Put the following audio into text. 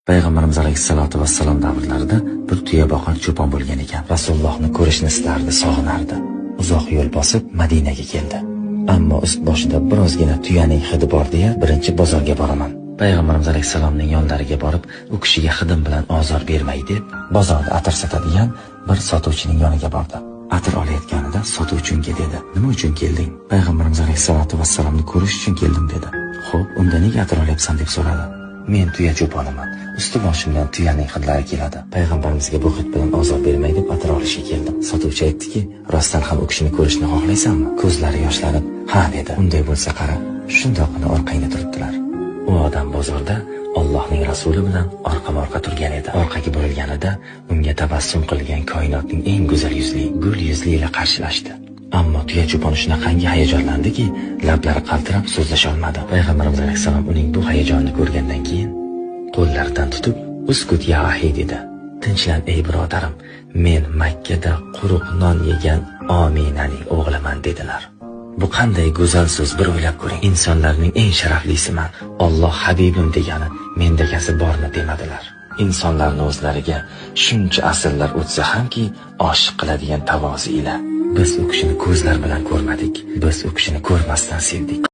Payg'ambarimiz alayhissalotu vassalom davrlarida bir tuya boqar cho'pon bo'lgan ekan. Rasulullohni ko'rishni istardi, sog'inardi. Uzoq yo'l bosib Madinaga keldi. Ammo ust boshida birozgina tuyaning hidi bor deya birinchi bozorga boraman. Payg'ambarimiz alayhissalomning yonlariga borib, u kishiga hidim bilan ozor bermay deb bozorda atir sotadigan bir sotuvchining yoniga bordi. Atir olayotganida sotuvchi unga dedi: "Nima uchun kelding?" Payg'ambarimiz alayhissalatu vassalomni ko'rish uchun keldim dedi. "Xo'p, unda nega atir olyapsan?" deb so'radi. "Men tuya cho'poniman. Usti boshimdan tuyaning hidlari keladi. Payg'ambarimizga bu hid bilan ozor bermay deb atir olishga keldim." Sotuvchi aytdiki: "Rostdan ham u kishini ko'rishni xohlaysanmi?" Ko'zlari yoshlanib, "Ha" dedi. "Unday bo'lsa qara, shundoqqina orqangda turibdilar." U odam bozorda Allohning rasuli bilan orqama-orqa turgan edi. Orqaga burilganida unga tabassum qilgan koinotning eng go'zal yuzli, gul yuzli ila qarshilashdi. Ammo tuya cho'pon shunaqangi hayajonlandiki, lablari qaltirab so'zlasha olmadi. Payg'ambarimiz alayhissalom uning bu hayajonini ko'rgandan keyin qo'llaridan tutib, "Uskut ya ahi" dedi. "Tinchlan ey birodarim, men Makkada quruq non yegan Ominaning o'g'liman" dedilar. Bu qanday go'zal so'z, bir o'ylab ko'ring. Insonlarning eng sharaflisiman, Alloh habibim degani mendagasi bormi demadilar. Insonlarni o'zlariga shuncha asrlar o'tsa hamki oshiq qiladigan tavozi ila. Biz u kishini ko'zlar bilan ko'rmadik, biz u kishini ko'rmasdan sevdik.